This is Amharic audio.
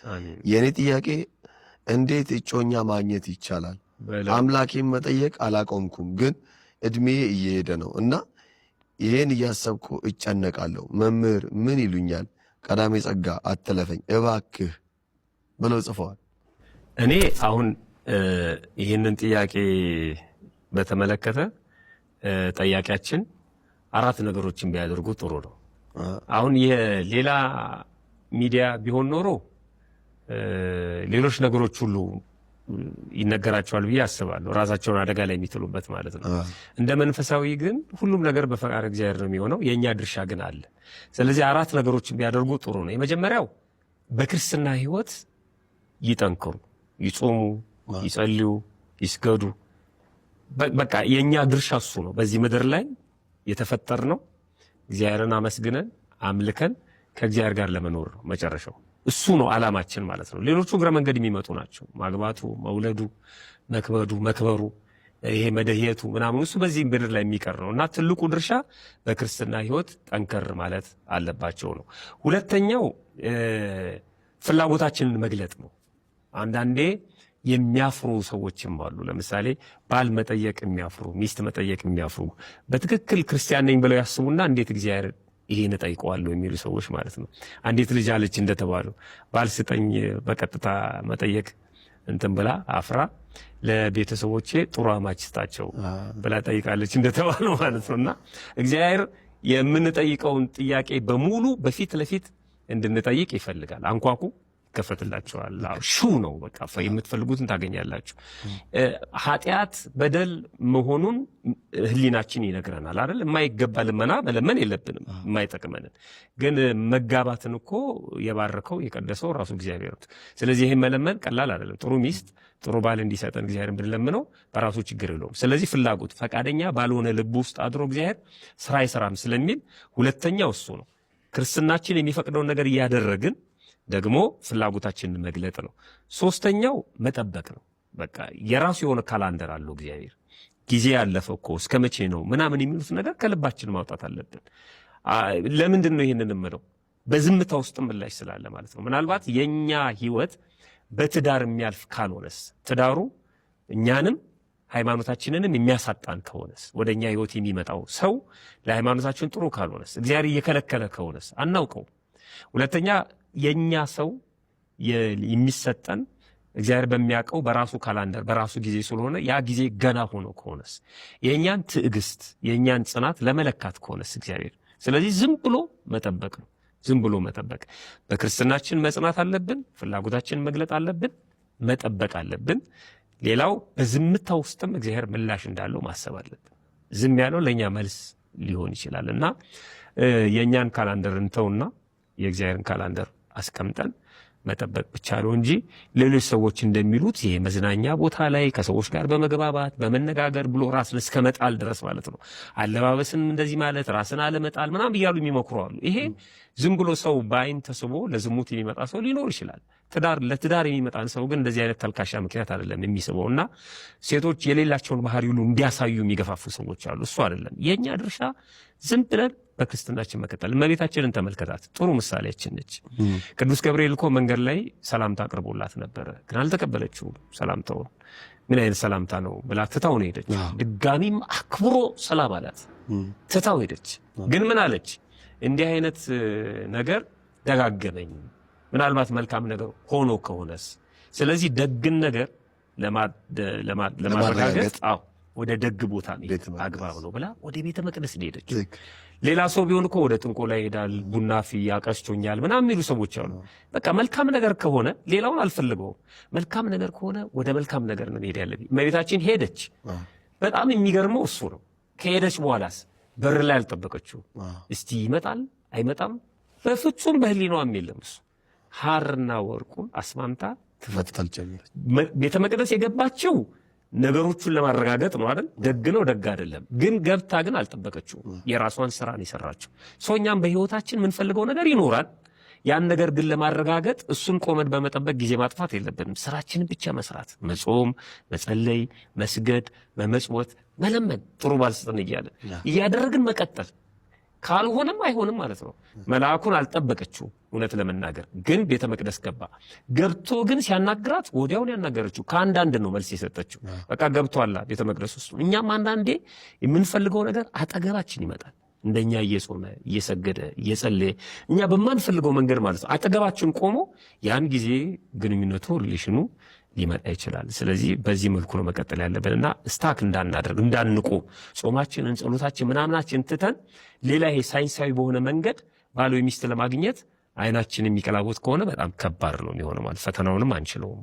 አሜን። የእኔ ጥያቄ እንዴት እጮኛ ማግኘት ይቻላል? በለው። አምላኬን መጠየቅ አላቆምኩም፣ ግን እድሜ እየሄደ ነው እና ይሄን እያሰብኩ እጨነቃለሁ። መምህር ምን ይሉኛል? ቀዳሜ ጸጋ አትለፈኝ እባክህ ብለው ጽፈዋል። እኔ አሁን ይህንን ጥያቄ በተመለከተ ጠያቂያችን አራት ነገሮችን ቢያደርጉ ጥሩ ነው። አሁን የሌላ ሚዲያ ቢሆን ኖሮ ሌሎች ነገሮች ሁሉ ይነገራቸዋል ብዬ አስባለሁ። ራሳቸውን አደጋ ላይ የሚጥሉበት ማለት ነው። እንደ መንፈሳዊ ግን ሁሉም ነገር በፈቃድ እግዚአብሔር ነው የሚሆነው። የእኛ ድርሻ ግን አለ። ስለዚህ አራት ነገሮችን ቢያደርጉ ጥሩ ነው። የመጀመሪያው በክርስትና ሕይወት ይጠንክሩ፣ ይጾሙ፣ ይጸልዩ፣ ይስገዱ። በቃ የእኛ ድርሻ እሱ ነው። በዚህ ምድር ላይ የተፈጠርነው እግዚአብሔርን አመስግነን አምልከን ከእግዚአብሔር ጋር ለመኖር ነው። መጨረሻው እሱ ነው ዓላማችን ማለት ነው። ሌሎቹ እግረ መንገድ የሚመጡ ናቸው። ማግባቱ፣ መውለዱ፣ መክበዱ፣ መክበሩ፣ ይሄ መደህየቱ ምናምን እሱ በዚህ ምድር ላይ የሚቀር ነው እና ትልቁ ድርሻ በክርስትና ሕይወት ጠንከር ማለት አለባቸው ነው። ሁለተኛው ፍላጎታችንን መግለጥ ነው። አንዳንዴ የሚያፍሩ ሰዎችም አሉ። ለምሳሌ ባል መጠየቅ የሚያፍሩ፣ ሚስት መጠየቅ የሚያፍሩ፣ በትክክል ክርስቲያን ነኝ ብለው ያስቡና እንዴት እግዚአብሔር ይሄን እጠይቀዋለሁ የሚሉ ሰዎች ማለት ነው። አንዲት ልጅ አለች እንደተባለው ባል ስጠኝ በቀጥታ መጠየቅ እንትን ብላ አፍራ ለቤተሰቦቼ ጥሩ አማች ስጣቸው ብላ ጠይቃለች እንደተባለው ማለት ነው። እና እግዚአብሔር የምንጠይቀውን ጥያቄ በሙሉ በፊት ለፊት እንድንጠይቅ ይፈልጋል። አንኳኩ ይከፈትላችኋል። አዎ፣ ሹ ነው፣ በቃ የምትፈልጉትን ታገኛላችሁ። ኃጢአት በደል መሆኑን ሕሊናችን ይነግረናል አይደል? የማይገባ ልመና መለመን የለብንም፣ የማይጠቅመንን። ግን መጋባትን እኮ የባረከው የቀደሰው ራሱ እግዚአብሔር ነው። ስለዚህ ይህን መለመን ቀላል አይደለም። ጥሩ ሚስት ጥሩ ባል እንዲሰጠን እግዚአብሔርን ብንለምነው በራሱ ችግር የለውም። ስለዚህ ፍላጎት ፈቃደኛ ባልሆነ ልብ ውስጥ አድሮ እግዚአብሔር ስራ አይሰራም ስለሚል ሁለተኛው እሱ ነው። ክርስትናችን የሚፈቅደውን ነገር እያደረግን ደግሞ ፍላጎታችንን መግለጥ ነው። ሶስተኛው መጠበቅ ነው። በቃ የራሱ የሆነ calendar አለው እግዚአብሔር። ጊዜ ያለፈ እኮ እስከ መቼ ነው ምናምን የሚሉት ነገር ከልባችን ማውጣት አለብን። ለምንድን ነው ይህንን የምለው? በዝምታ ውስጥ ምላሽ ስላለ ማለት ነው። ምናልባት የእኛ ህይወት በትዳር የሚያልፍ ካልሆነስ፣ ትዳሩ እኛንም ሃይማኖታችንንም የሚያሳጣን ከሆነስ፣ ወደ እኛ ህይወት የሚመጣው ሰው ለሃይማኖታችን ጥሩ ካልሆነስ፣ እግዚአብሔር እየከለከለ ከሆነስ አናውቀው። ሁለተኛ የእኛ ሰው የሚሰጠን እግዚአብሔር በሚያውቀው በራሱ calendar በራሱ ጊዜ ስለሆነ ያ ጊዜ ገና ሆኖ ከሆነስ፣ የእኛን ትዕግስት የእኛን ጽናት ለመለካት ከሆነስ እግዚአብሔር፣ ስለዚህ ዝም ብሎ መጠበቅ ነው። ዝም ብሎ መጠበቅ። በክርስትናችን መጽናት አለብን። ፍላጎታችንን መግለጥ አለብን። መጠበቅ አለብን። ሌላው በዝምታ ውስጥም እግዚአብሔር ምላሽ እንዳለው ማሰብ አለብን። ዝም ያለው ለእኛ መልስ ሊሆን ይችላል እና የእኛን calendar እንተውና የእግዚአብሔርን calendar አስቀምጠን መጠበቅ ብቻ ነው እንጂ ሌሎች ሰዎች እንደሚሉት ይሄ መዝናኛ ቦታ ላይ ከሰዎች ጋር በመግባባት በመነጋገር ብሎ ራስን እስከ መጣል ድረስ ማለት ነው። አለባበስን እንደዚህ ማለት ራስን አለመጣል ምናምን እያሉ የሚመክሩ አሉ። ይሄ ዝም ብሎ ሰው በአይን ተስቦ ለዝሙት የሚመጣ ሰው ሊኖር ይችላል። ትዳር ለትዳር የሚመጣን ሰው ግን እንደዚህ አይነት ተልካሻ ምክንያት አይደለም የሚስበው እና ሴቶች የሌላቸውን ባህሪ ሁሉ እንዲያሳዩ የሚገፋፉ ሰዎች አሉ። እሱ አይደለም የእኛ ድርሻ። ዝም ብለን በክርስትናችን መቀጠል። እመቤታችንን ተመልከታት፣ ጥሩ ምሳሌያችን ነች። ቅዱስ ገብርኤል እኮ መንገድ ላይ ሰላምታ አቅርቦላት ነበረ፣ ግን አልተቀበለችውም ሰላምታውን። ምን አይነት ሰላምታ ነው ብላ ትታው ነው ሄደች። ድጋሚም አክብሮ ሰላም አላት፣ ትታው ሄደች። ግን ምን አለች? እንዲህ አይነት ነገር ደጋገመኝ፣ ምናልባት መልካም ነገር ሆኖ ከሆነስ? ስለዚህ ደግን ነገር ለማረጋገጥ አዎ ወደ ደግ ቦታ መሄድ አግባብ ነው ብላ ወደ ቤተ መቅደስ ሄደች። ሌላ ሰው ቢሆን እኮ ወደ ጥንቆላ ይሄዳል፣ ቡና ፊ አቀስቶኛል ምናምን የሚሉ ሰዎች አሉ። በቃ መልካም ነገር ከሆነ ሌላውን አልፈልገውም፣ መልካም ነገር ከሆነ ወደ መልካም ነገር ነው መሄድ ያለብኝ። እመቤታችን ሄደች። በጣም የሚገርመው እሱ ነው። ከሄደች በኋላስ በር ላይ አልጠበቀችው። እስቲ ይመጣል አይመጣም፣ በፍጹም በህሊናዋም የለም እሱ። ሐርና ወርቁን አስማምታ ትፈትል ጀመረች። ቤተ መቅደስ የገባችው ነገሮቹን ለማረጋገጥ ነው አይደል? ደግ ነው ደግ አይደለም። ግን ገብታ ግን አልጠበቀችውም። የራሷን ስራ ነው የሰራችው። ሰው እኛም በህይወታችን የምንፈልገው ነገር ይኖራል። ያን ነገር ግን ለማረጋገጥ እሱን ቆመን በመጠበቅ ጊዜ ማጥፋት የለብንም። ስራችንን ብቻ መስራት፣ መጾም፣ መጸለይ፣ መስገድ፣ መመጽወት፣ መለመን፣ ጥሩ ባል ስጠን እያለ እያደረግን መቀጠል። ካልሆነም አይሆንም ማለት ነው። መልአኩን አልጠበቀችው፣ እውነት ለመናገር ግን ቤተ መቅደስ ገባ። ገብቶ ግን ሲያናግራት ወዲያውን ያናገረችው ከአንዳንድ ነው መልስ የሰጠችው። በቃ ገብቷላ ቤተ መቅደስ ውስጥ። እኛም አንዳንዴ የምንፈልገው ነገር አጠገባችን ይመጣል። እንደኛ እየጾመ፣ እየሰገደ፣ እየጸለየ፣ እኛ በማንፈልገው መንገድ ማለት ነው አጠገባችን ቆሞ ያን ጊዜ ግንኙነቱ relation ኑ ሊመጣ ይችላል። ስለዚህ በዚህ መልኩ ነው መቀጠል ያለብን እና stuck እንዳናደርግ፣ እንዳንቆም፣ ጾማችንን፣ ጸሎታችን ምናምናችን ትተን ሌላ ይሄ ሳይንሳዊ በሆነ መንገድ ባል ወይ ሚስት ለማግኘት አይናችን የሚቀላወጥ ከሆነ በጣም ከባድ ነው የሚሆነው፣ ማለት ፈተናውንም አንችለውም።